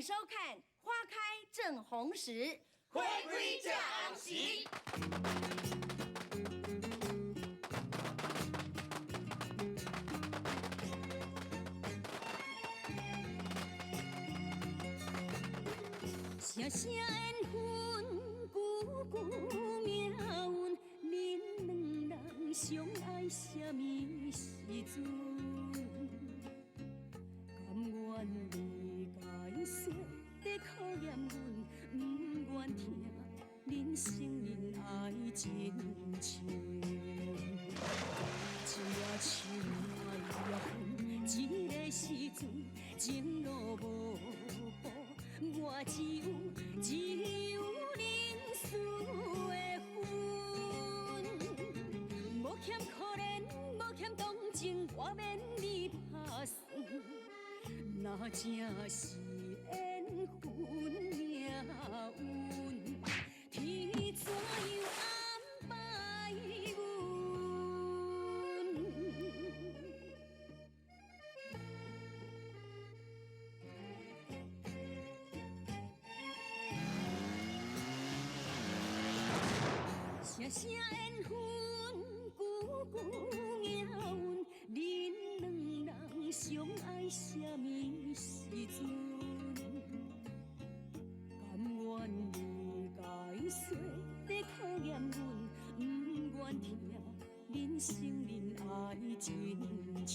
收看《花開正紅時》，花開正紅時。聲聲緣分，句句命運，恁兩人相愛啥物時陣？甘願理解說在考驗阮，毋願聽恁承認愛真深。一夜深愛也分，這个時陣情路無步，我只有認輸的份。無欠可憐，無欠同情，我免你拍算。若這是緣分命運，天怎樣安排阮？聲聲緣分，句句命運，恁兩人相愛啥物時陣？甘願理解說在考驗阮，毋願聽恁承認愛真深。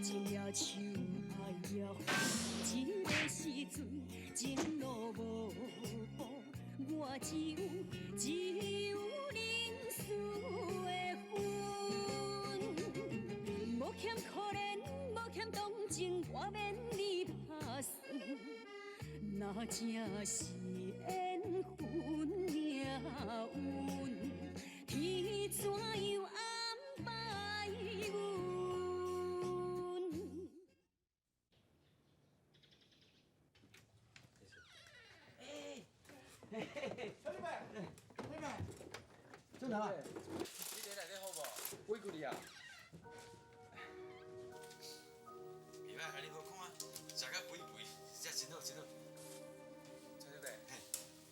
一夜深愛也分，這个時陣情路無步，我只有認輸的份。無欠可憐，無欠同情，我免你拍算。若這是緣分命運，天怎樣安排阮？小李伯，李伯，正常啊。你伫内底好無？委屈你啊！袂歹，你好看啊，食甲肥肥，食真好真好。陈小伯，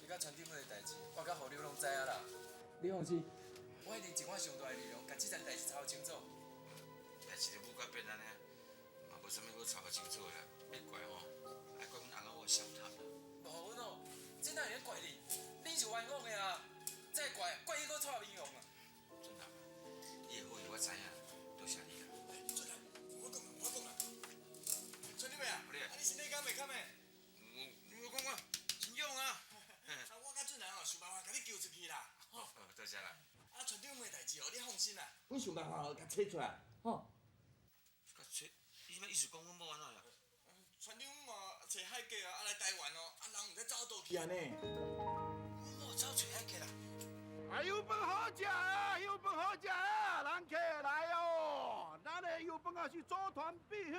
你佮船長的代誌，我佮何柳攏知影啦。你放心，我一定盡我上大的力量，共這層代誌查清楚。代誌都舞甲變按呢，嘛無啥物好查清楚的啦。欲怪吼，愛怪阮翁仔某小貪啦。無阮哦，這哪會怪你？你是冤枉的啊！再怪怪彼個臭面王啊！俊男，你的好意我知影，多謝你啦。俊男，我講啦，我講啦。船長伯啊，啊你身體敢袂堪的？我，你講我真勇啊！啊，我佮俊男哦，想辦法共你救出去啦。好，多謝啦。啊，船長的代誌哦，你放心啦，阮想辦法哦，共揣出來。吼。共揣？你啥物意思講阮某按怎啦？船長嘛揣海客啊，啊來台灣哦，啊人毋知走佗去啊呢。阮某走揣海客啦？啊，油飯好食啊，油飯好食啊，人客來哦。咱的油飯啊是祖傳秘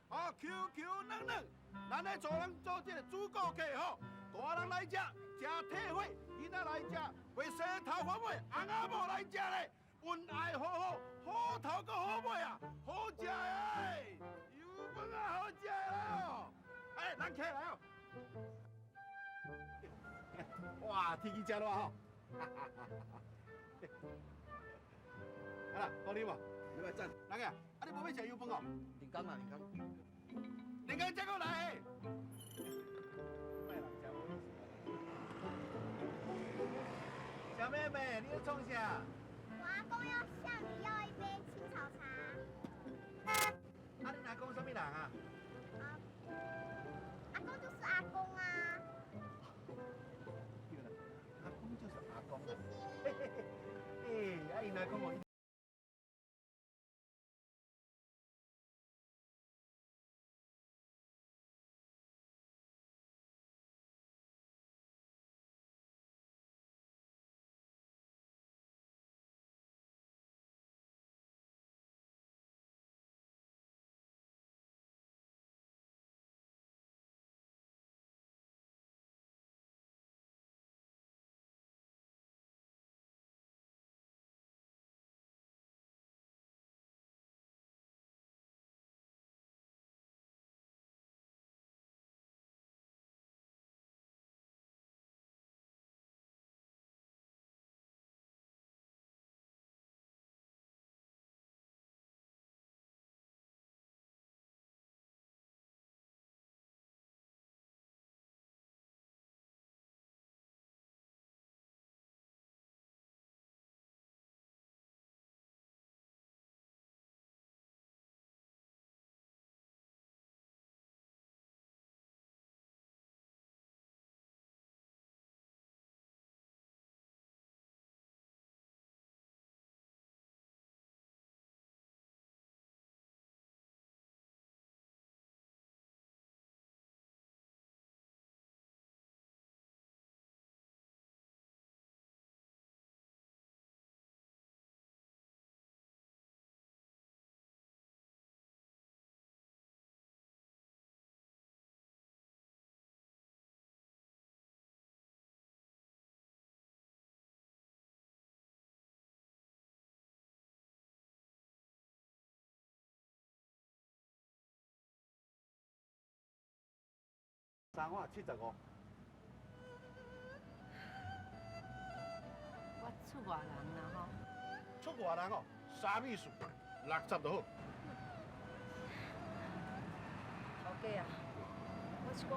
方，哦，Q Q 嫩嫩。咱咧做人做這個主顧客吼，大人來食，食退火；囡仔來食，袂洗頭髮尾；翁仔某來食咧，恩愛好好，好頭閣好尾啊，好食的，油飯啊好食的哦。哎，人客來哦。哇，天氣真熱吼。好啦，到你無？你來讚。人個，啊你無欲食油飯哦？林剛啊，林剛。林剛，這閣來。小妹妹，你咧創啥？我阿公要向你要一杯青草茶。啊，你阿公啥物人啊？阿公就是阿公啊。對啦，阿公就是阿公啊。謝謝。欸，啊𪜶阿公哦。三碗75。我出外人啦吼。出外人哦，啥意思？60就好。头家啊，我是讲，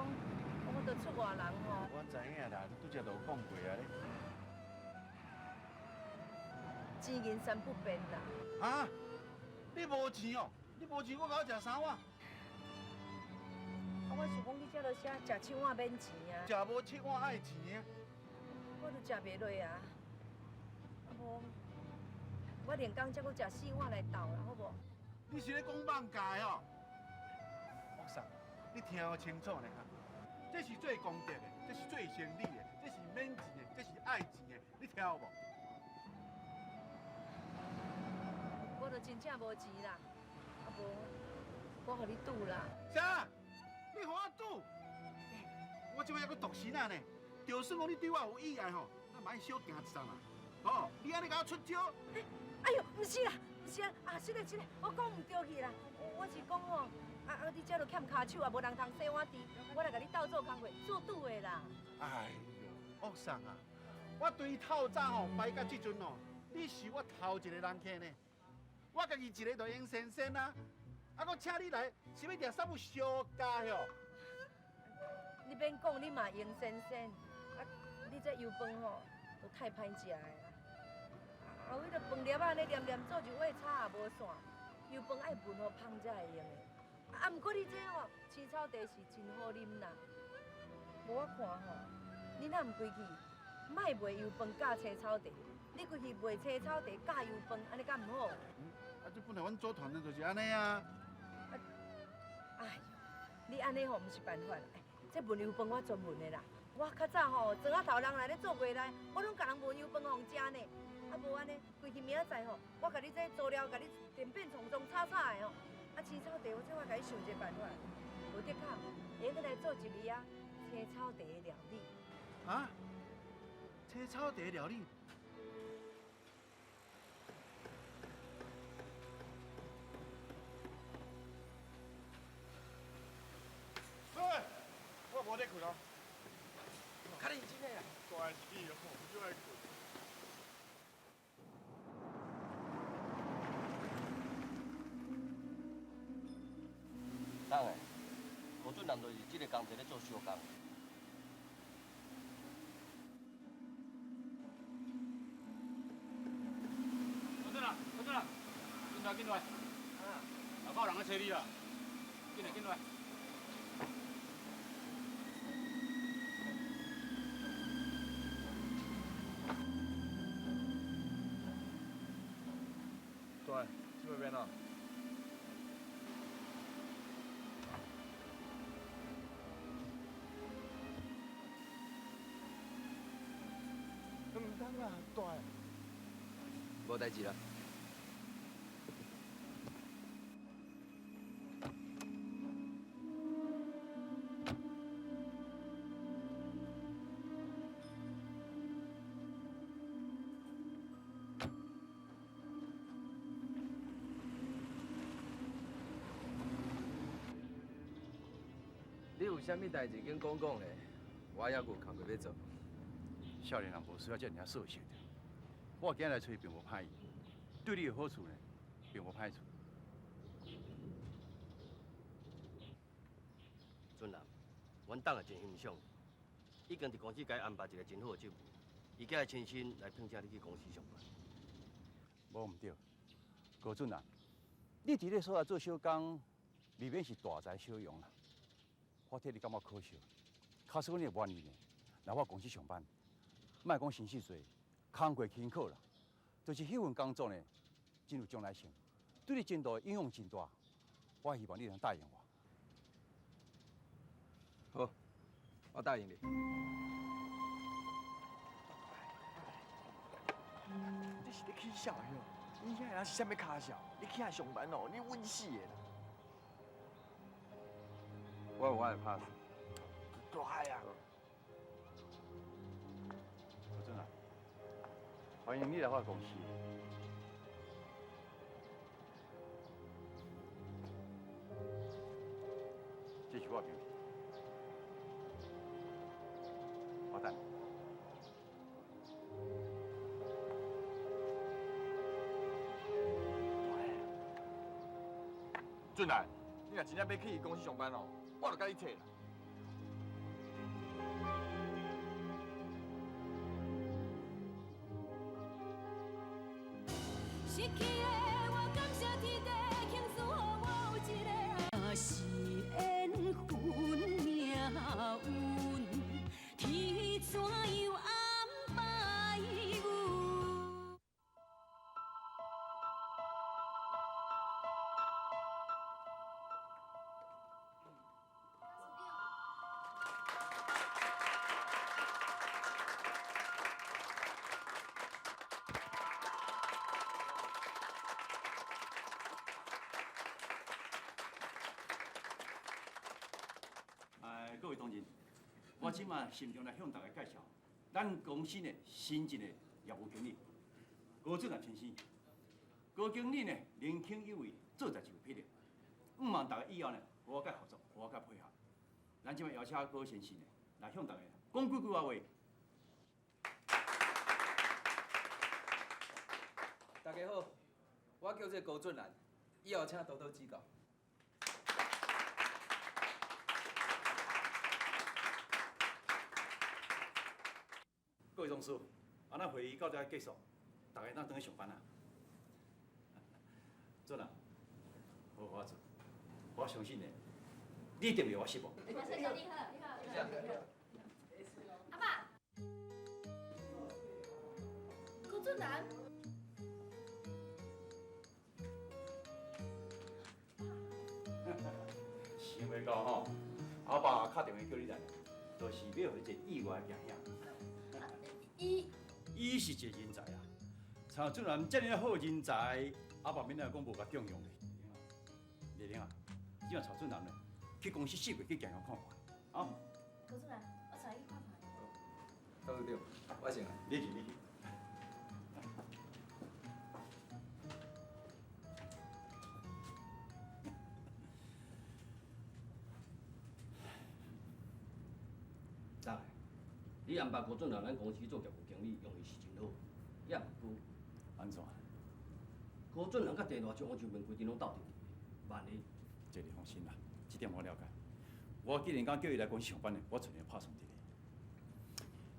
我都出外人吼。我知影啦，你拄才就有讲过啊咧。钱银三不变啦。啊？你无钱哦？你无钱，我共你食三碗。啊，我想讲你这就写食七碗免钱啊。食无七碗爱钱啊。我都食袂落啊。啊无，我连工才阁食四碗来斗啦，好无？你是咧讲放假的哦？福嫂，你听清楚呢哈，这是做功德的，这是做生意的，这是免钱的，这是爱钱的，你听有无？我就真正无钱啦，啊无，我予你赌啦。啥？你予我赌？我这摆犹阁独身啊呢，就算讲你对我有意爱吼，咱嘛爱小行一阵啊。哦，你按呢共我出招？哎呦，毋是啦，毋是啦，啊，是嘞是嘞，我讲毋对去啦，我是讲吼，啊，你这都欠跤手，也无人通洗碗池，我来共你斗做工课，做赌的啦。哎呦，福嫂啊，我对透早吼摆到这阵哦，你是我头一个人客呢。我家己一个就用先生啊，啊，阁请你来，是欲掠啥物小家哟？你免讲，你嘛用先生，啊，你这油饭吼，都太歹食的啦。啊，迄个饭粒仔呢黏黏做一尾炒也无散，油饭爱闻予芳才会用的。啊，毋过你这吼青草茶是真好啉啦。无我看吼，你若毋规去，莫卖油饭加青草茶，你规去卖青草茶加油饭，按呢敢毋好？啊，这本来阮组团的就是按呢啊。哎呦，你按呢吼毋是办法啦。这问油饭我专门的啦，我较早吼庄仔头人来咧做月内，我拢共人问油饭予人食呢。啊，无按呢，规去明仔载吼，我共你这佐料，共你便变重重炒炒的吼。啊，青草茶我这我共你想一个办法，无得靠，会用来做一味仔青草茶的料理。啊？青草茶料理？喂，我无咧睏哦。较认真的啦。大是你哦，我就爱睏。当的，吴俊南就是这个工程咧做小工。吴俊南，吴俊南，进来，进来。啊。外口有人咧找你啦，进来，进来。对，这边啊。唔通啦，大。无代志啦。你有啥物代志，紧讲讲咧，我犹阁有工课欲做。少年人无需要遮尔仔扫兴著。我今日来揣并无歹意，对你有好处呢，并无歹处。俊男，阮党也真欣赏，已经伫公司共伊安排一个真好的职务，伊才会亲身来聘请你去公司上班。无毋对，高俊啊，你伫咧所在做小工，未免是大材小用啦。我替你感觉可惜，假使讲你会愿意呢，来我公司上班，莫讲薪水济，工课轻巧啦，就是彼份工作呢，真有将来性，对你前途影响真大。我希望你能答应我。好，我答应你。你是咧起痟的哟？你遐人是啥物跤数？你起来上班哦，你稳死的啦！我有我的拍算。大啊！吴准啊，欢迎你来我公司。这是我名片。我等。俊来，你若真正欲去伊公司上班哦，我就共你揣啦。失去的我感谢天地，庆祝予我有一个爱。是缘分命运，天怎样安排阮？各位同仁，我这马慎重来向大家介绍，咱公司呢新进的业务经理高俊南先生。高经理呢年轻有为，做代志有魄力，向望大家以后呢好好佮合作，好好佮配合。咱这马邀请高先生呢来向大家讲几句话。大家好，我叫做高俊兰，以后请多多指教。各位同事，啊，咱会议到这结束，大家当转去上班啊。俊啊，好好做，我相信呢，你一定袂予我失望。先生你好，你好，你好。阿爸，高俊南。想袂到吼，阿爸敲电话叫你来，就是欲予你一个意外的惊喜。伊伊是一个人才啊，像俊南这尔好人才，阿爸免来讲无共重用咧。丽玲啊，你若带俊南咧去公司四月去行行看看，啊？高俊南，我带你去看看。董事长，我先来。你去，你去。大，你安排高俊南咱公司做业务经理，用意是真好，也毋过按怎？高俊南佮地大将王秋明规阵拢斗阵去，万一……这你放心啦，这点我了解。我既然敢叫伊来公司上班呢，我揣伊拍算伫咧。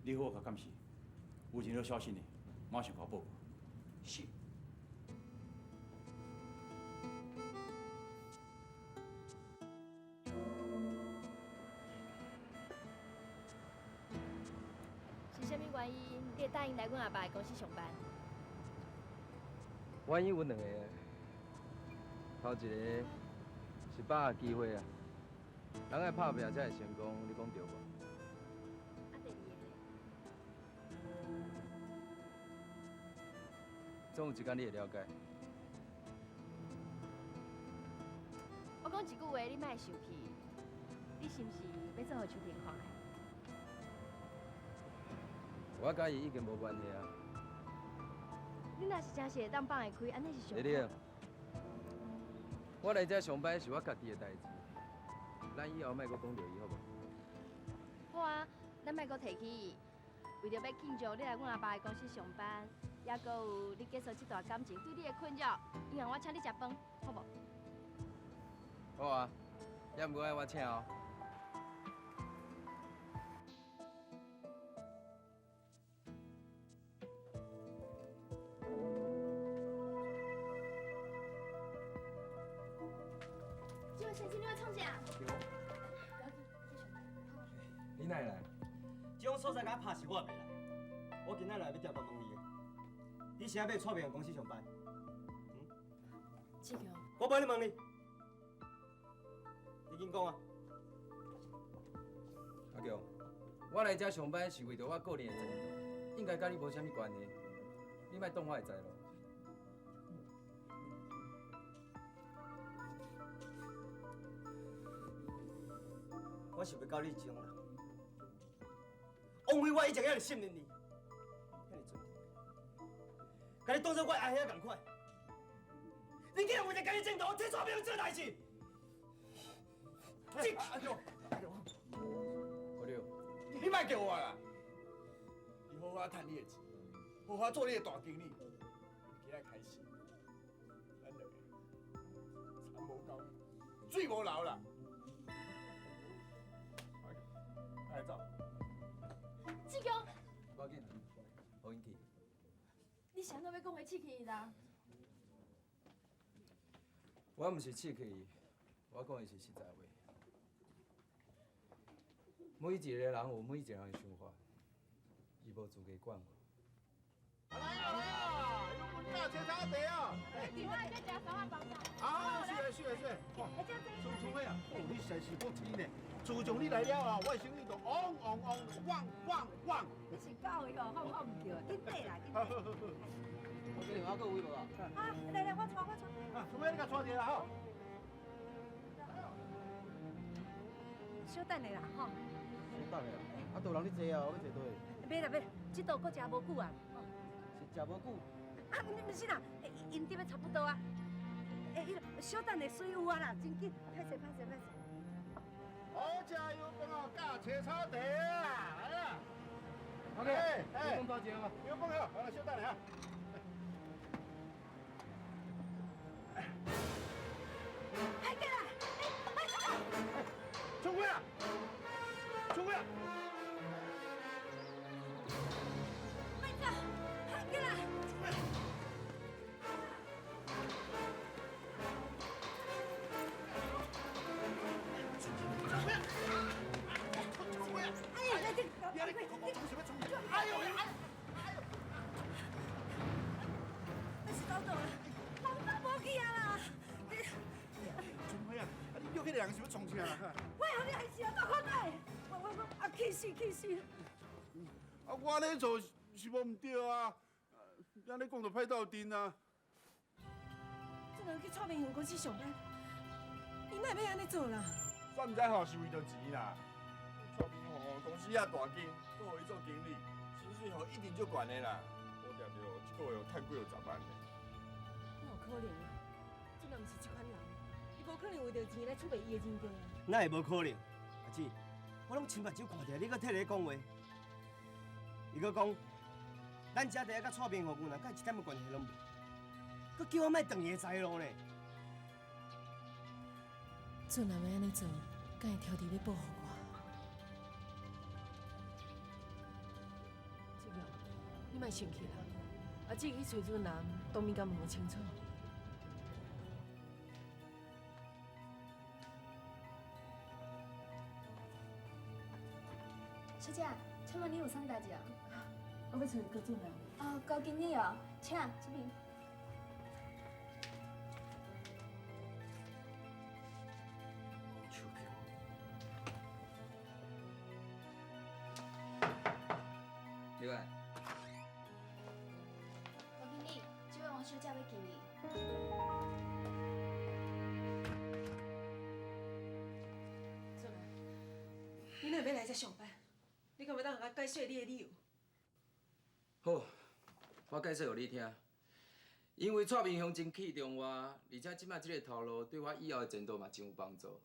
你好好共监视，有任何消息呢，马上共我报告。是。是啥物原因，你会答应来阮阿爸的公司上班？原因有两个，头一个是把握机会啊，人爱拍拼才会成功，你讲对无？啊，第二个咧？总有一天你会了解。我讲一句话，你莫生气。你是毋是欲做予秋萍看的？我佮伊已经无关系啊。你若是真是会当放会开，按呢是上。丽丽，我来遮上班是我家己的代志，咱以后莫阁讲著伊，好无？好啊，咱莫阁提起伊。为著欲庆祝你来阮阿爸的公司上班，也阁有你结束这段感情对你的困扰，以后我请你食饭，好无？好啊，也毋过爱我请哦。这位先生，你欲创啥？你哪会来？这种所在共我拍死，我也袂来。我今仔来欲特别问你的，你是欲蔡明公司上班？嗯？志强，我无咧问你，你紧讲啊！阿强，我来遮上班是为著我个人的前途，应该佮你无啥物关系。你莫挡我的财路。我想袂到你这种人，枉费我以前遐尔信任你，遐尔尊重，共你当做我阿兄仝款，你竟然为著家己前途，替蔡明做代志！阿强，阿强，阿六，你莫叫我啦！好趁你的錢，好好做你的大經理。今仔開始，咱兩個田無溝，水無流啦。來走。志強，無要緊，予𪜶去。你是按怎欲講話刺去伊啦？我毋是刺去伊，我講的是實在話。每一個人有每一個人的想法，伊無資格管我。來啊來啊，油飯加青草茶啊！我來這食三碗包粽。啊，是的，是的，是的。春春輝啊，哦，你實在是福氣呢。自從你來了啊，我的生意就旺旺旺旺旺旺。你是狗的吼，放放毋著，緊底啦，緊好好好好。我這電話閣有無啊？啊，來來，我帶我帶。啊，春輝，你共帶一下啦吼。小等下啦，吼。小等下，啊，都有人咧坐啊，我欲坐佗位？袂啦袂，這桌閣食無久啊。是食無久。啊，毋是啦，𪜶佇欲差不多啊。欸，彼个小等下水有啊啦，真緊，歹勢歹勢歹勢。好食油飯哦，加青草茶啊，來啦。 OK，油飯多一個嘛。油飯好，好來小等下。歹計啦，欸，春輝啊，春輝啊！莫走，歹計啦！春輝啊！春輝啊！哎呀，你你你你想欲創啥？哎呦！哎呦！你是倒倒啦，人走無去啊啦！春輝啊，啊你約彼個人是欲創啥啦？我予你害死啊，大款仔！我我我啊，氣死氣死！啊，我按呢做是無毋對啊，按呢講就歹鬥陣啊。這人去蔡明雄公司上班，伊哪會欲按呢做啦？煞毋知吼是為著錢啦。蔡明雄吼公司遐大間，閣予伊做經理，薪水吼一定足懸的啦。我定著一個月趁幾若十萬呢。哪有可能啊？這人毋是這款人，伊無可能為著錢來出賣伊的人格啊！哪會無可能？阿姊，我攏親目睭看著你閣替咧講話，伊閣講，咱遮地佮蔡明雄有人，佮伊一點仔關係攏無，閣叫我莫斷伊的財路呢。俊男欲按呢做，敢會挑佇欲報復我？志強，你莫生氣啦，阿姊去揣俊男，當面共問清楚。小姐，請問你有啥物代誌啊？我欲揣高俊男。哦，高經理哦，請這邊。王秋萍。入來。高經理，這位王小姐欲見你。俊男，你哪會欲來遮上班？你敢欲當予我解釋你的理由？好，我解釋予你聽。因為蔡明雄真器重我，而且這擺這个頭路對我以後的前途嘛真有幫助。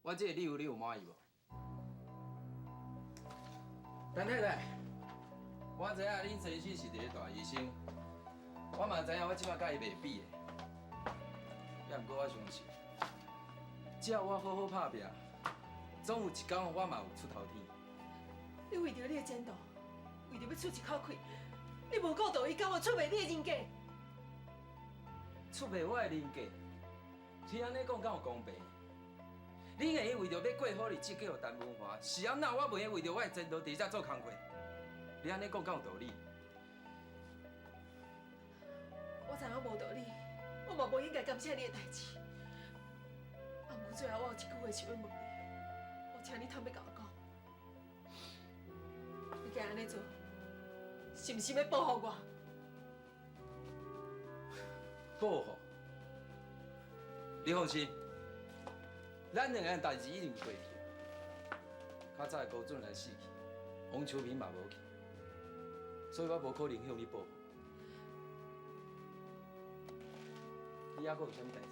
我這个理由你有滿意無？陳太太，我知影恁先生是一个大醫生，我嘛知影我這擺佮伊袂比的。也毋過我相信，只要我好好拍拚，總有一天我嘛有出頭天。你為著你的前途，為著欲出一口氣，你無顧道義，甘願出賣你的人格？出賣我的人格，你按呢講敢有公平？你會用為著欲過好日子，嫁予陳文華，是按怎我袂用為著我的前途佇遮做工課？你按呢講敢有道理？我知影無道理，我嘛無應該感謝你的代誌。啊，毋過最後我有一句話是欲問你，我請你坦白共我講，你今日按呢做，是毋是欲報復我？報復？你放心，咱兩个人代誌已經過去。較早的高俊來死去，王秋萍嘛無去，所以我無可能向你報復。你猶閣有啥物代誌？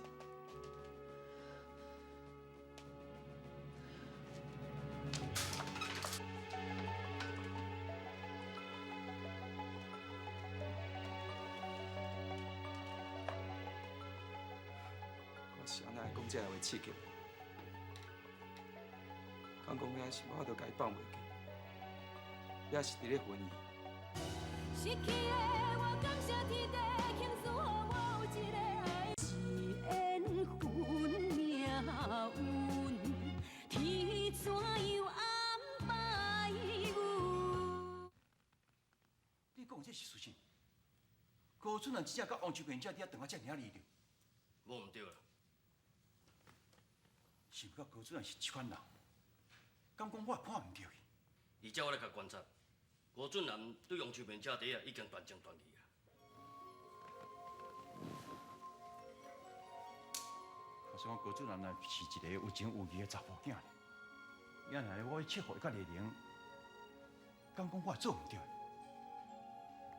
这会刺激。敢讲遐是无法度共伊放袂记，也是伫咧分伊。失去的我感谢天地，庆祝予我有一个爱。是缘分命运，天怎样安排阮？你讲这是事实？高主任真正佮王秋萍姐伫遐断啊遮尔啊离着？无毋对啦。想不到高主任是这款人，敢讲我也看毋著伊。而且我来共观察，高俊南对王秋萍姐弟啊已经断情断义啊。假使讲高俊南若是一个有情有义的查埔囝呢，也若我去切予伊佮丽玲，敢讲我也做毋著。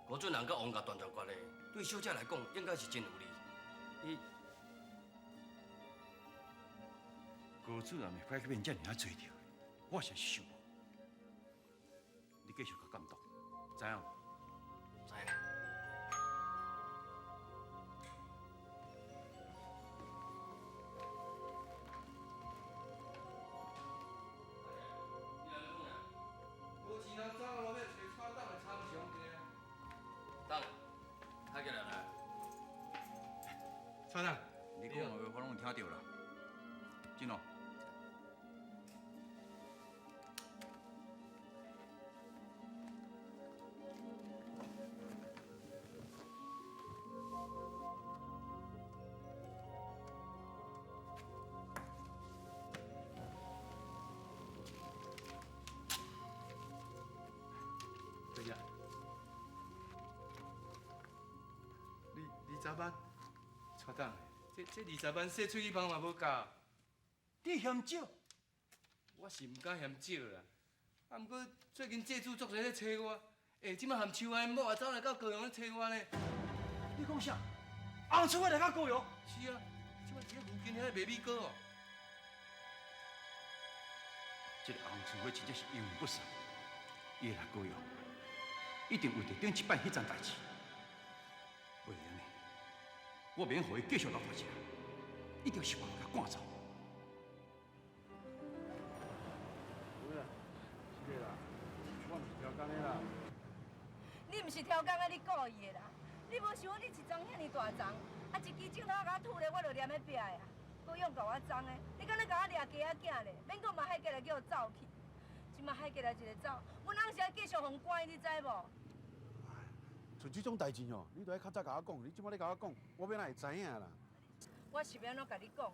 高俊南佮王家断绝关系，对小姐来讲应该是真有利。伊高主任会改变遮尔啊济着，我实在是想无。你继续共监督，知影无？知影。无钱通走路，欲揣蔡董的参详一下。董，太过来来。蔡董，你讲的话我拢有听著啦。进哦。等下，20万，蔡董，这20万洗喙齿芳嘛无够。你嫌少？我是毋敢嫌少啦，啊，毋过最近债主足济咧揣我，欸，这摆含秋安某也走来到高雄咧揣我呢。你讲啥？红春来到高雄？是啊，这摆伫咧附近遐咧卖米糕哦。这个红春花真正是阴魂不散，伊会来高雄，一定为著顶一摆彼桩代志。袂用的，我免予伊继续留在遮，一定是办法共赶走。有啦，是的啦，我毋是超工的啦。你毋是超工的，你故意的啦！你无想你一丛遐尔大丛，啊一支指头共我吐咧，我就黏咧壁的啊！阁用共我脏的，你敢若共我掠鸡仔囝咧？免讲嘛，海过来叫我走去。这摆海过来一个走，阮翁是爱继续予关，你知无？像这种代志吼，你著爱较早共我讲，你这摆咧共我讲，我欲哪会知影啦？我是欲按怎共你讲啦？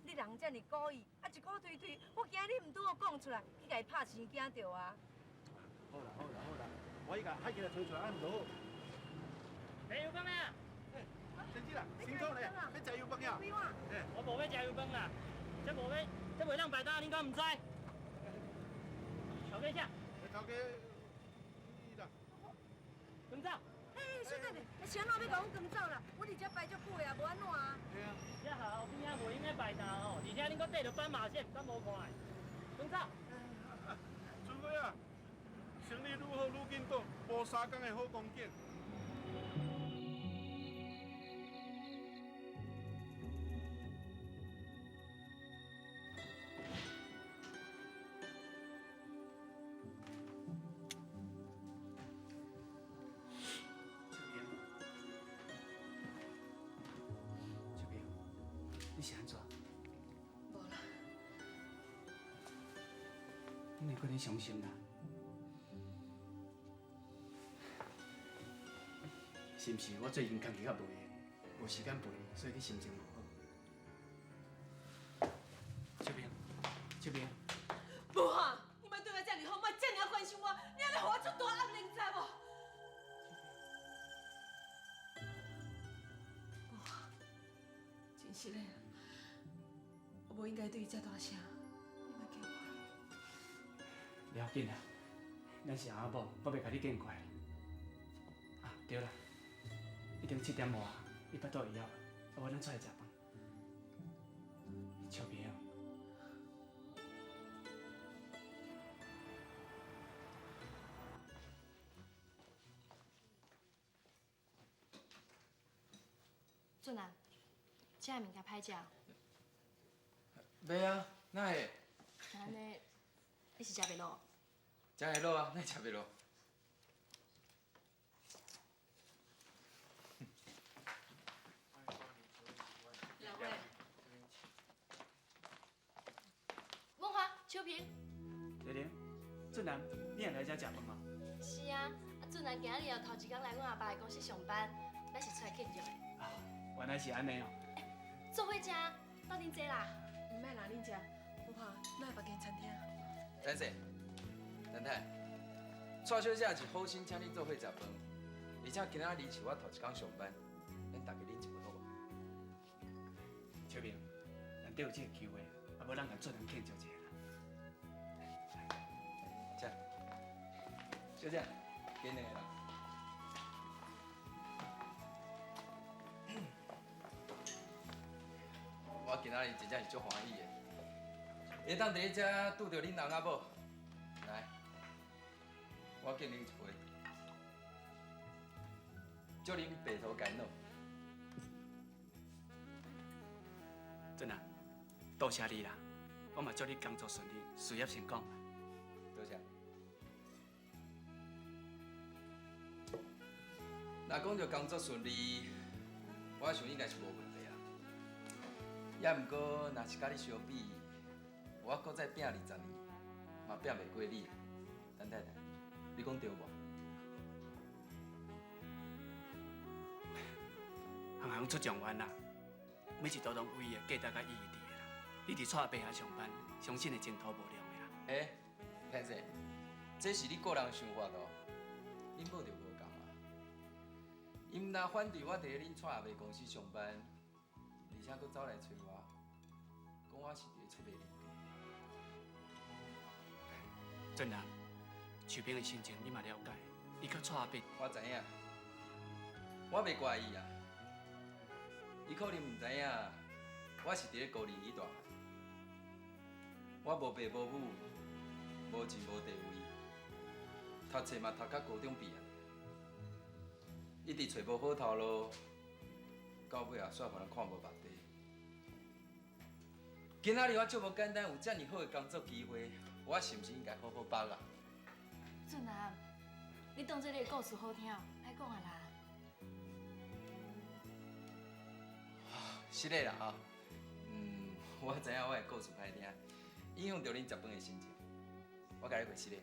你人遮尔故意，啊一股推推，我惊你毋拄好讲出来，去共伊拍生惊著啊！好啦好啦好啦，我去共海起来揣出来，按就好。食油饭啊！先生啦，辛苦咧，欲食油饭呀？我无欲食油饭啦，这无欲，这袂当摆摊，恁敢毋知？头家啥？头家，你啦。赶走。哎，小等下，是按怎欲共阮赶走啦？阮伫遮排足久的啊，无按怎啊？对啊。这学校边仔袂用该摆摊吼，而且恁阁缀著斑马线，敢无看的？赶走。春花啊，生意愈好愈紧倒，无三工的好光景。你是按怎？无啦。你会阁咧伤心啦？是毋是我最近工课较无闲，无时间陪你，所以你心情无好？秋萍，秋萍。无啊！你莫对我遮尔好，莫遮尔关心我，你按呢予我足大压力，知无？无，真实的。我无应该对伊遮大声，你莫怪我。不要紧啦，咱是翁仔某，我袂共你见怪。啊，对啦，已经7点外，你腹肚会枵，啊无咱出来食饭。秋萍。俊啊，这个物件歹食。袂啊，哪會？按呢，你是食袂落？食會落啊，哪會食袂落？兩位，文華、秋萍。麗玲，俊男，你也來遮食飯嗎？是啊，啊俊男今仔日又頭一工來阮阿爸的公司上班，咱是出來慶祝的。原來是按呢哦。做伙食，鬥陣坐啦。毋免啦，恁食。文華，咱來別間餐廳。陳生，陳太，蔡小姐是好心請你做伙食飯，而且今仔日是我頭一工上班，咱大家啉一杯好無？秋萍，難得有這個機會，啊無咱共俊男慶祝一下啦。請，小姐，給你啦。我今仔日真正是足歡喜的，會當佇咧遮拄著恁翁仔某，來，我敬恁一杯，祝恁白頭偕老。俊男，多謝你啦，我嘛祝你工作順利，事業成功。多謝。若講著工作順利，我想應該是無問題啦。也毋過，若是佮你相比，我閣再拼20年，嘛拼袂過你。陳太太，你講對無？行行出狀元啦，每一道攏有伊的價值佮意義佇的啦。你佇蔡阿伯遐上班，相信會前途無量的啦。欸，潘生，這是你個人想法哦，恁某就無仝啊。伊毋但反對我佇咧恁蔡阿伯公司上班，而且閣走來揣我，講我是佇咧出賣人格。俊男，秋萍的心情你嘛了解，伊佮蔡阿伯，我知影，我袂怪伊啊。伊可能毋知影，我是佇咧孤兒院大漢，我無爸無母，無錢無地位，讀冊嘛讀到高中畢業，一直揣無好頭路，到尾也煞予人看無目地。今仔日我足無簡單，有遮爾好的工作機會，我是毋是應該好好把握？俊男，你當做你的故事好聽，莫講啊啦。是的啦吼，我知影我的故事歹聽，影響著恁食飯的心情，我共你回實的。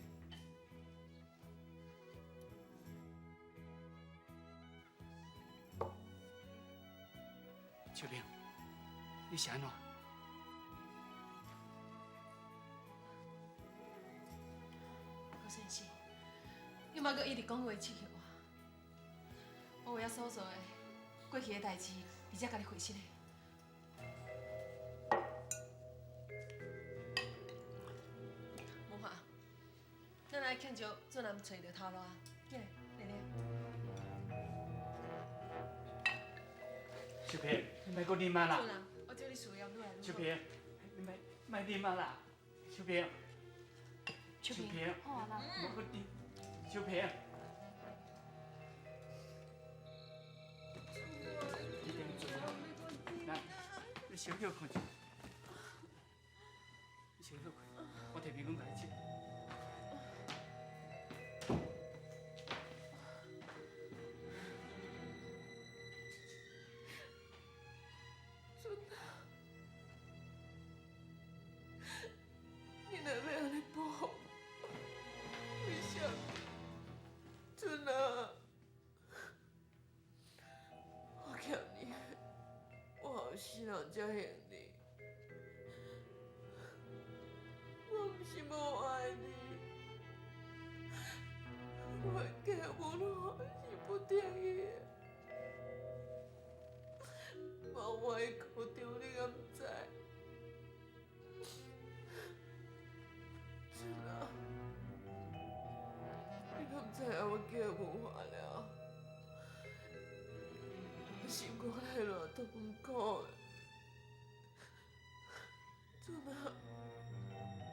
秋萍，你是按怎？高先生，你莫閣一直講話刺激我，我有遐所做的過去的代誌，而且共你回實的。文華，咱來慶祝俊男揣著頭路啊！緊來，麗玲。秋萍，你莫閣啉啊啦！俊男，我祝你事業愈來愈好。秋萍，你莫莫啉啊啦！秋萍，秋萍，好啊啦。莫閣啉，秋萍。你點做啊？來，你先歇睏一下，你先歇睏，我提面粉共你切。俊啊，你若欲按呢報復我，為啥物？俊啊，我欠你的，我後世人才還你。我毋是無愛你，我的結婚是不得已的。无我的苦衷，你敢知？俊啊，你敢知影我嫁文華了，我心肝內偌痛苦的。俊啊，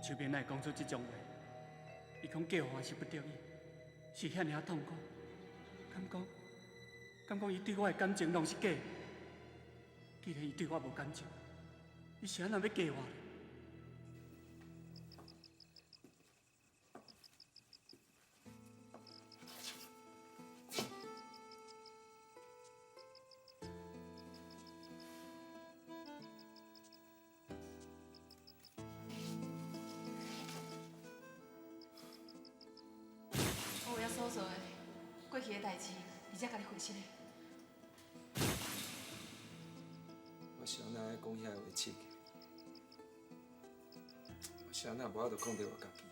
秋萍哪會講出這種話？伊講嫁予我是不得已，是遐爾仔痛苦。敢講伊對我的感情攏是假的？既然伊對我無感情，伊是按怎欲嫁我呢？所做的过去的代誌，而且共你回信的。我是按怎愛講遐話刺激？我是按怎無法度控制我家己？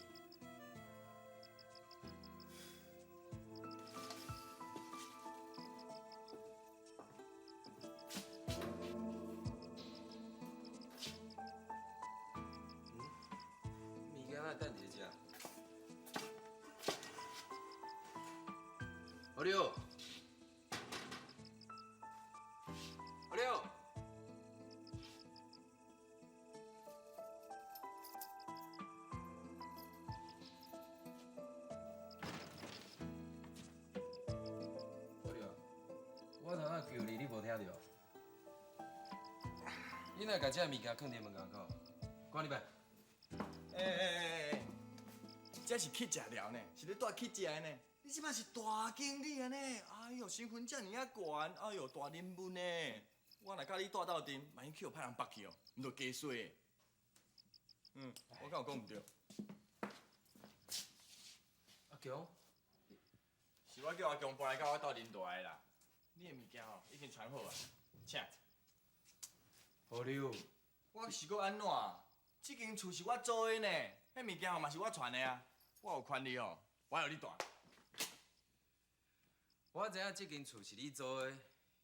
物件哪等佇遮？何六，何六，何六，我头仔叫你，你無聽著？你若共這物件囥佇門口，趕入來。欸，這是乞食寮呢，是咧蹛乞食的呢。你這擺是大經理啊呢？哎喲，身份遮爾仔懸，哎喲，大人物呢。我若佮你蹛鬥陣，萬一去予歹人縛去哦，毋就加衰。嗯，我敢有講毋對？阿強，是我叫阿強搬來佮我鬥陣蹛的啦。你的物件吼已經傳好啊，請。何柳，我是閣按怎？這間厝是我租的呢，彼物件吼嘛是我傳的啊，我有權利吼，我予你蹛。我知影這間厝是你租的，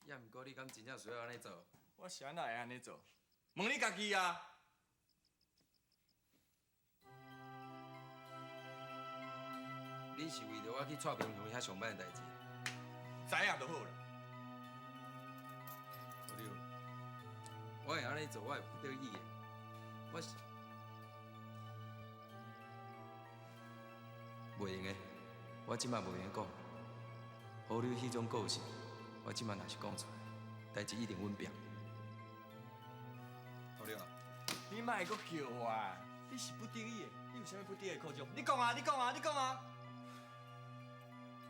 也毋過你敢真正需要按呢做？我是按怎會按呢做？問你家己啊！你是為著我去蔡明雄遐上班的代誌？知影就好啦。何柳，我會按呢做，我會不得已的。我是袂用的，我這擺袂用講。何柳彼種個性，我這擺若是講出來，代誌一定穩變。何柳，你莫閣叫我，你是不得已的，你有啥物不得已的苦衷？你講啊，你講啊，你講啊！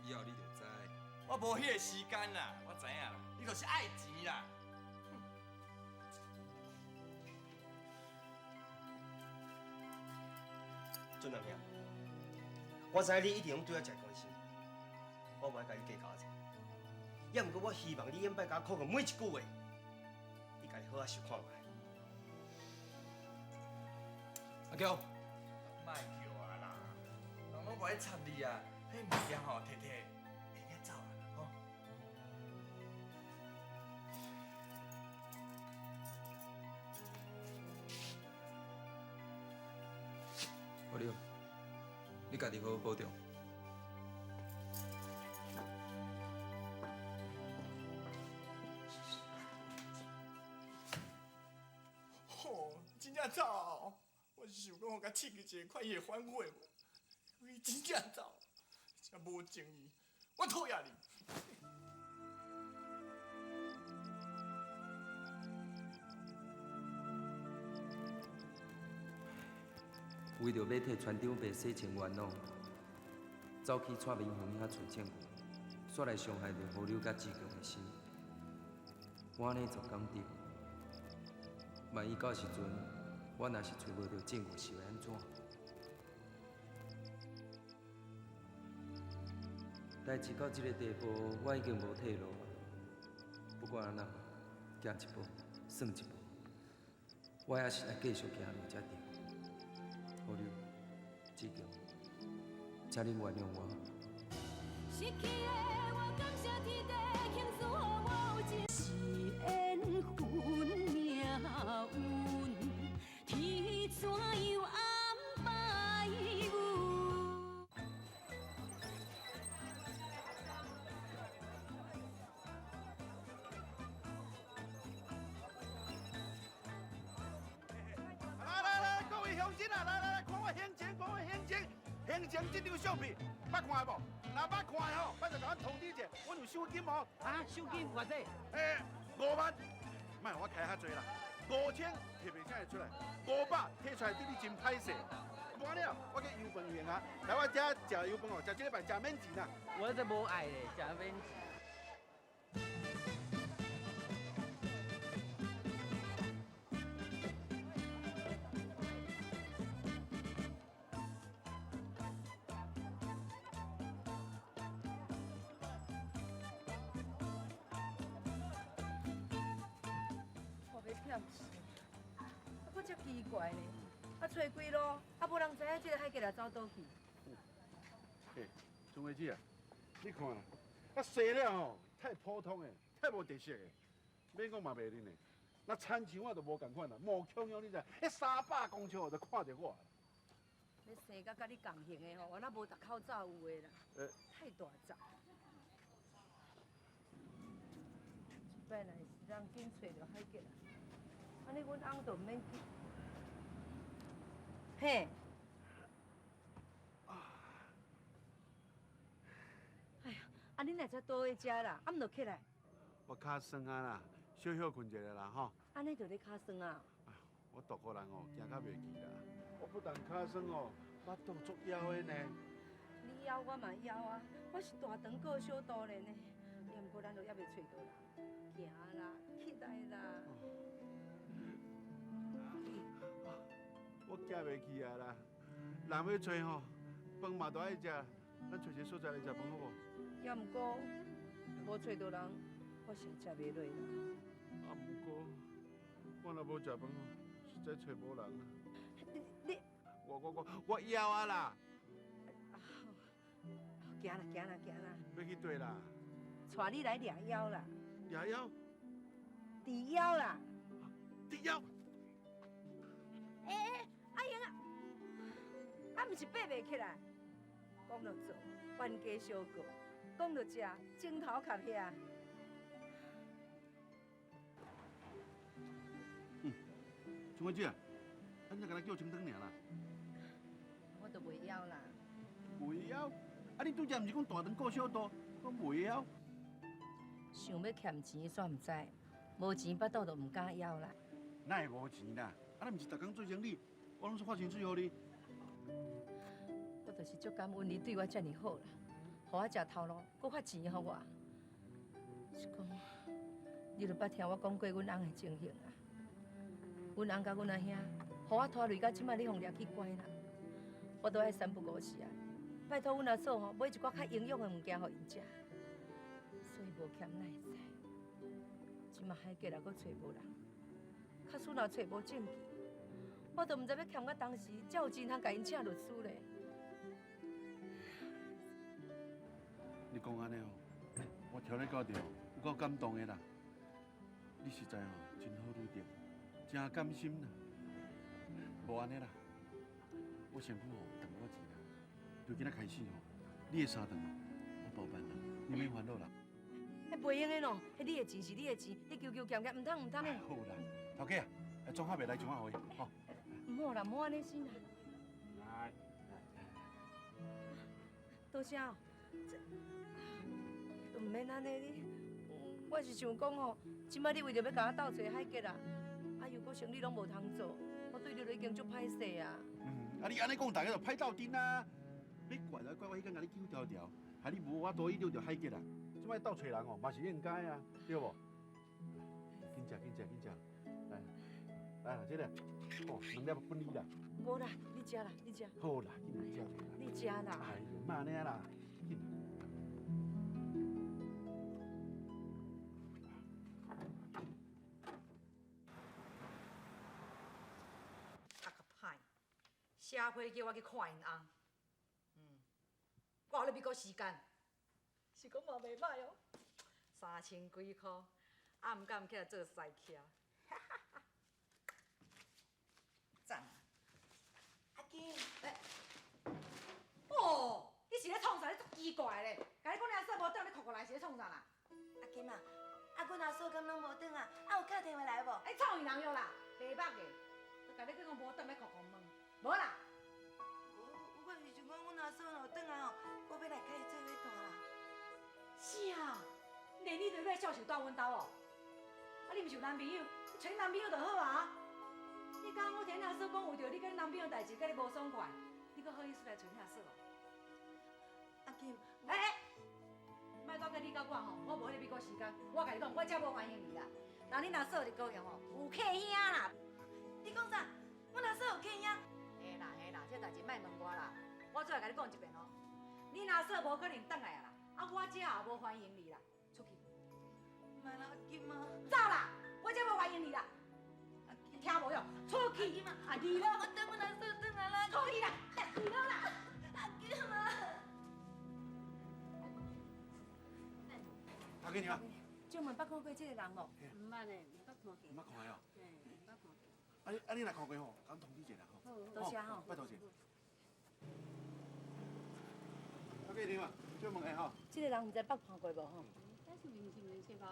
以後你就知。我無彼個時間啦，我知影啦，你就是愛錢啦。俊男兄，我知你一定對我誠關心，我無愛共你計較這，也毋過我希望你永擺共我講的每一句話，你家己好好想看覓。阿強，莫叫啊啦，人攏無愛插你啊，彼物件吼，摕摕會用走啊，吼。何柳，你家己好好保重。吼，真正走，我是想講，予共刺激一下，看伊會反悔無？伊真正走，真無情義，我討厭你。為著欲替船長伯洗清冤枉，走去蔡明雄遐揣證據，煞來傷害著何柳佮志強的心。我按呢做敢對？萬一到時陣，我若是揣無著證據，是會按怎？代誌到這个地步，我已經無退路啊！不管按怎，行一步算一步，我猶是愛繼續行落才對。何柳，志強，請恁原諒我。失去的我感謝天地，傾賜予我有一是緣分命運，天怎樣安排阮？來來來，各位鄉親啊，來來來，看我行情，看我行情，行情這張相片，捌看無？若捌看的吼，拜託共阮通知一下，阮有賞金哦。啊，賞金偌濟？欸，5萬，莫予我開較濟啦，5000提袂啥會出來，500提出來對你真歹勢。無按呢，我去油飯用啊，來我遮食油飯哦，食這禮拜食免錢啦。我這無愛咧，食免錢。奇怪呢，啊揣几路，啊無人知影這个海杰仔走佗去。嘿，春花姐啊，你看啦，啊生了吼，太普通的，太無特色的，免講嘛袂靈的。那親像我就無仝款啦，無強樣你知，彼300公尺就看著我。你生甲佮你仝型的吼，我那無逐口罩有的啦，太大只。這擺若是人緊揣著海杰啊，按呢阮翁就毋免去。嘿。哎呀，啊你若才倒位食啦，啊毋著起來。我跤酸啊啦，小歇睏一下啦吼。按呢就咧跤酸啊？我大個人哦，行較袂去啦。我不但跤酸哦，腹肚足枵的呢。你枵我嘛枵啊，我是大肠顾小肚咧呢。也毋过咱都犹未揣著人，行啦，起來啦。我行袂去啊啦，人欲揣吼，飯嘛都愛食，咱揣一个所在來食飯好無？也毋過無揣著人，我實食袂落啦。啊，毋過我若無食飯，實在揣無人啊。你我枵啊啦！行啦行啦行啦！欲去佗啦？帶你來掠妖啦！掠妖？治妖啦！治妖！欸欸，阿英啊，啊，毋是爬袂起來，講著做，冤家相告；講著食，枕頭磕遐。春花姐，啊，你敢若叫清湯爾啦？我都袂枵啦。袂枵？啊，你拄才毋是講大腸顧小肚，講袂枵？想欲欠錢，煞毋知，無錢腹肚就毋敢枵啦。哪會無錢啦？啊，你毋是逐工做生理，我攏總發薪水予你。我就是足感恩你對我遮爾好啦，予我食頭路，閣發錢予我。是講，你著捌聽我講過阮翁的情形啊？阮翁佮阮阿兄，予我拖累到這擺，你予掠去關啦。我都愛三不五時啊，拜託阮阿嫂吼，買一寡較營養的物件予𪜶食。所以無欠哪會使？這擺海杰也閣揣無人，假使若揣無證據，我都毋知欲欠到當時，才有錢通共𪜶請律師咧。你講按呢哦，我聽咧到著，有夠感動的啦。你實在哦，真好女德，真甘心啦。無按呢啦，我身軀哦淡薄仔錢啦，對今仔開始哦，你的三頓我包辦啦，你免煩惱啦。彼袂用的喏，彼你的錢是你的錢，你求求儉儉，毋通毋通的。好啦，頭家啊，裝盒袂來裝仔予伊，吼。毋好啦，莫按呢先啦。來，多謝哦，這都毋免按呢你，我是想講吼，這擺你為著欲共我鬥揣海杰啊，啊又閣生理攏無通做，我對你都已經足歹勢啊。啊你按呢講，大家就歹鬥陣啊！欲怪就怪我彼工共你揪條條，害你無法度去釣著海杰啊！這擺鬥揣人哦，嘛是應該啊，對無？緊食緊食緊食，來來啦，這個哦，兩粒分你啦。無啦，你食啦，你食。好啦，緊來食啦。你食啦。哎呦，莫按呢啦，緊。啊，較歹，社會叫我去看𪜶翁，我予你美國時間，是講嘛袂歹哦，3000幾箍，啊毋敢起來做師徛。讚！阿金，欸，哦，你是咧創啥？你足奇怪咧！共你講你阿嫂無轉，你哭過來是咧創啥啦？阿金啊，啊，阮阿嫂敢攏無轉啊？啊，有敲電話來無？你創伊人約啦，白目的，都共你講無轉，欲哭哭問，無啦。我是想講，阮阿嫂若有轉來吼，我欲來共伊做伙住啦。啥？連你都欲來照相蹛阮兜哦？啊，你毋是有男朋友？你揣男朋友就好啊。你剛我聽你阿嫂講，為著你佮你男朋友代誌，佮你無爽快，你閣好意思來揣你阿嫂哦？阿金，欸欸，莫講佮你佮我吼，我無彼个美國時間，我共你講，我才無歡迎你啦。人恁阿嫂佇高雄吼，有客兄啦。你講啥？阮阿嫂有客兄？嘿啦嘿啦，這代誌莫問我啦，我再來共你講一遍哦。恁阿嫂無可能轉來啊啦，啊我這也無歡迎你啦，出去。莫啦，阿金啊！走啦，我這無歡迎你啦。阿金。聽無喲？出去！啊，離咯！我等阮阿嫂轉來啦。出去啦！離咯啦！阿金啊！頭家娘，請問捌看過這个人無？毋捌咧，毋捌看過。毋捌看哦。嘿，毋捌看過。啊你啊你若看過吼，共通知一下吼。多謝吼。拜託者。頭家娘啊，請問下吼。這个人毋知捌看過無吼？咱是認識毋認識無？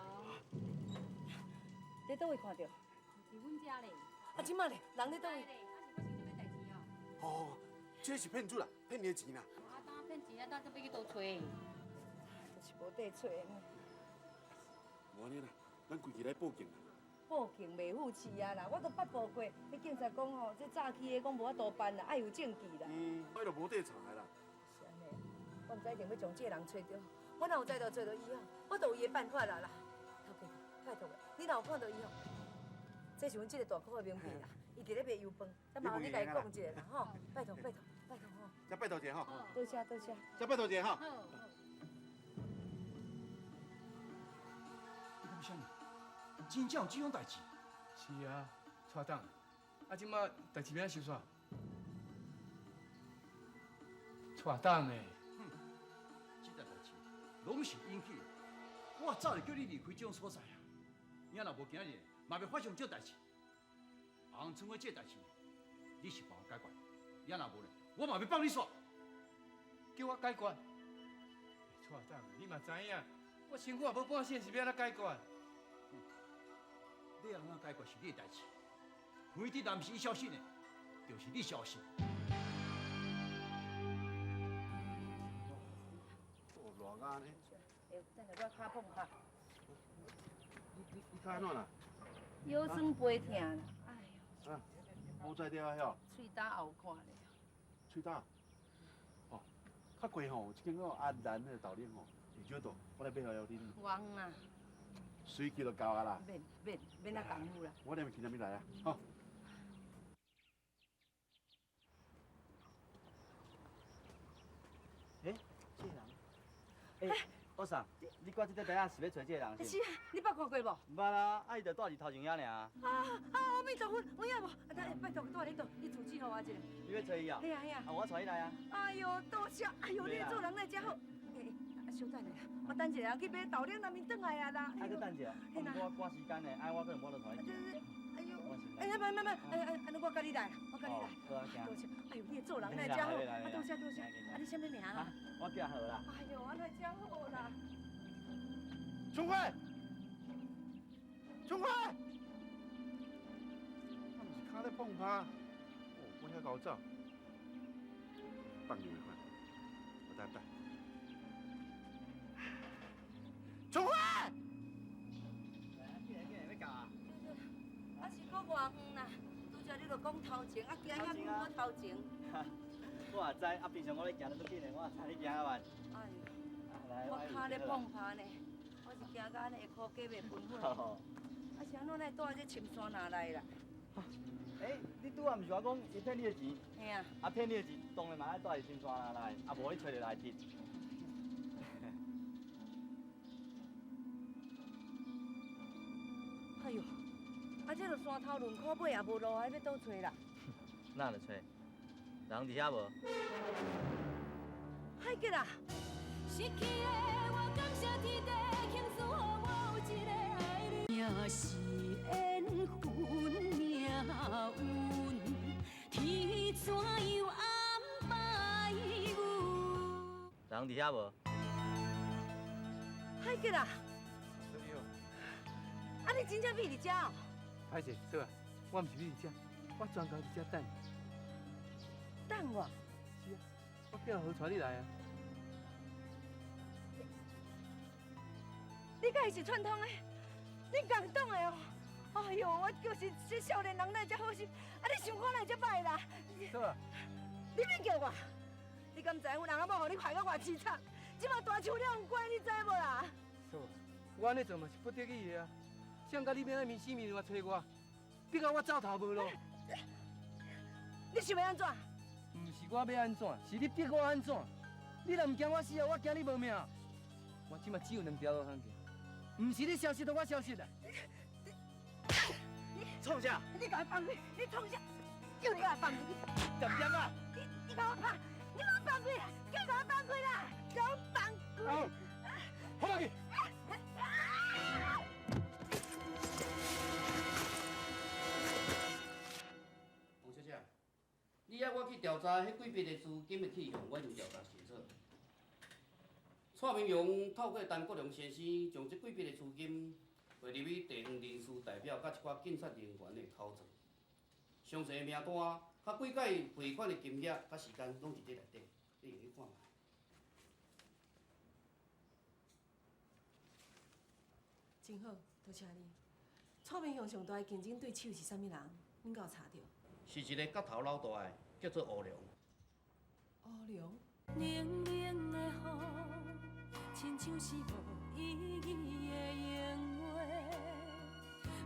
佇佗位看著？佇阮遮咧。啊，這馬咧，人佇佗位？啊，是發生啥物代誌哦？哦，這是騙子啦，騙你的錢啦。啊，當騙錢啊，當這欲去佗揣？就是無地揣呢。無按呢啦，咱規氣來報警啦。報警袂赴市啊啦，我都捌報過，彼警察講吼，這詐欺的講無法度辦啦，愛有證據啦。嗯，我就無地查的啦。是按呢，我毋知一定欲將這个人揣著，我若有才調揣著伊吼，我就有伊的辦法啦啦。頭家，拜託，你若有看著伊吼，這是阮這个大哥的名片啦，伊佇咧賣油飯，咱麻煩你共伊講一下啦吼，拜託拜託拜託吼。再拜託一下吼。多謝多謝。再拜託一下吼。你講啥物？真正有這種代誌？是啊，蔡董，啊，這馬代誌欲按怎收煞？蔡董欸，哼，這代代誌攏是引起的。我早就叫你離開這種所在啊！你若無今日，嘛袂發生這代誌。紅春的這代誌，你是幫我解決，你若無咧，我嘛欲放你煞。叫我解決？蔡董，你嘛知影，我身軀也無半線，是欲按怎解決？你按怎解決是你的代誌，黃玉若毋是伊消失的，就是你消失。哦，熱啊呢！欸，等下我跤碰跤。你跤按怎啦？腰酸背疼啦，哎呦。啊，無在對啊，遐。喙焦后看咧。喙焦。哦，較過吼，有一間叫安然的豆奶吼，伫少度，我來買予恁。冤啊！水氣就夠啊啦。免免免那功夫啦。我連去哪邊來啊？好。欸，這个人，欸，阿嫂，你掛這塊牌仔是欲揣這个人是？是啊，你捌看過無？毋捌啊，啊伊就住佇頭前遐爾。啊啊！阿彌陀佛，有影無？啊，等拜託，住佇佗，你住址予我一下。你欲揣伊啊？嘿啊嘿啊。啊，我揣伊來啊。哎喲，多謝！哎喲，你做人哪會遮好？欸，啊，小等下，我等一下去買豆奶，那面轉來啊啦。愛閣等一下，我趕時間呢，愛我可能無法度帶你。哎呦，哎呀，慢慢慢，哎哎，按呢我佮你來，我佮你來。好啊，行。多謝，哎呦，你做人哪會遮好？啊，多謝多謝。啊，你啥物名啦？我叫阿和啦。哎呦，哪會遮好啦？春花，春花，啊，毋是跤咧碰趴，哦，我遐𠢕走，放入去看，我等等。春花，来，进来进来，欲到啊？啊是阁偌远啦，拄才你著講頭前，啊行遐久閣頭前。我也知，啊平常我咧行得足緊的，我也知你行較慢。哎呦，我跤咧碰趴呢，我是驚到按呢下箍加袂分粉。啊是按怎會住佇這深山林內啦？欸，你拄仔毋是話講伊騙你的錢？嘿啊。啊騙你的錢，當然嘛愛住佇深山林內，啊無你揣著來得。哎呦，啊這著山頭輪廓尾也無路啊，欲佗揣啦？哪著揣？人佇遐無？海吉啊！失去的我感謝天地，慶祝予我有一個愛你。也是緣分命運，天怎樣安排阮？人佇遐無？海吉啊！啊！你真正覕佇遮哦？歹勢，嫂啊，我毋是覕佇遮，我專工佇遮等。等我？是啊，我叫阿和帶你來啊。你佮伊是串通的？你共黨的哦？哎喲，我就是這少年人哪會遮好心？啊，你想看哪會遮歹啦？嫂啊，你免叫我，你敢知阮翁仔某予你害到偌淒慘？這馬大樹了毋乖，你知無啦？嫂，我按呢做嘛是不得已的啊。誰共你欲按呢迷死迷路揣我，逼到我走投無路。你想欲按怎？毋是我欲按怎，是你逼我按怎。你若毋驚我死啊，我驚你無命。我這馬只有兩條路通行，毋是你消失，就我消失啦。你，創啥？你共我放開！你創啥？叫你共我放開！點點啊？你共我拍！你共我放開！叫你共我放開啦！共我放開！好落去。王小姐，你要我去調查彼幾筆的資金的去向，我已經調查清楚。蔡明榮透過陳國良先生，將這幾筆的資金匯入去地方人事代表佮一寡警察人員的口座，詳細的名單、佮幾擺匯款的金額、佮時間，攏佇這內底，你用去看覓。真好，多謝你。蔡明雄上大的競爭對手是啥物人？恁敢有查著？是一個角頭老大的，叫做吳良。吳良。冷冷的雨，親像是無意義的閒話，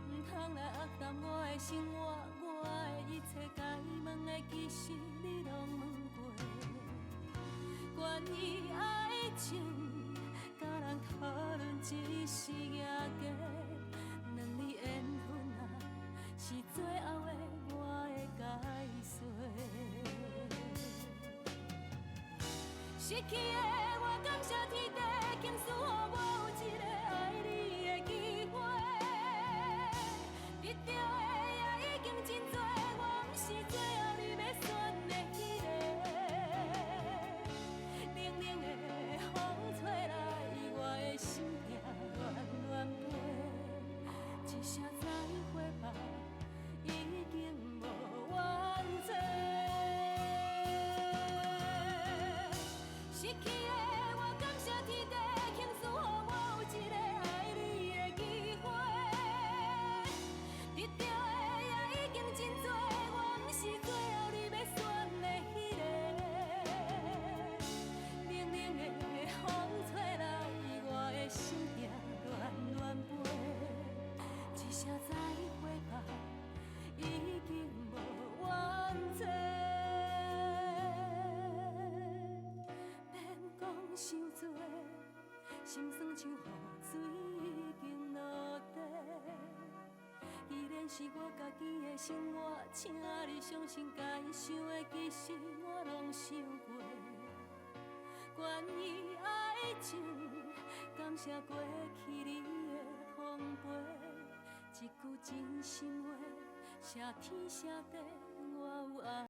毋通來壓淡我的生活，我的一切該問的其實你攏問過。關於愛情，佮人討論只是贏家，兩字緣分啊，是最後的我的解說。失去的我感謝天地，傾賜予我有一個愛你的機會。得著的也已經真濟，我毋是最後你欲選的彼个。冷冷的風吹來，我的心痛亂亂飛，一聲再會吧，已經無怨嗟。失去的我感謝天地，傾賜予我有一個愛你的機會。得著的也已經真濟，我毋是最後你欲選的彼个。冷冷的風吹來，我的心痛亂亂飛，一聲再會吧，已經無怨嗟。免講傷濟，心酸像雨水已經落地。既然是我家己的生活，請你相信，該想的其實我攏想過。關於愛情，感謝過去你的奉陪，一句真心話，謝天謝地，我有愛。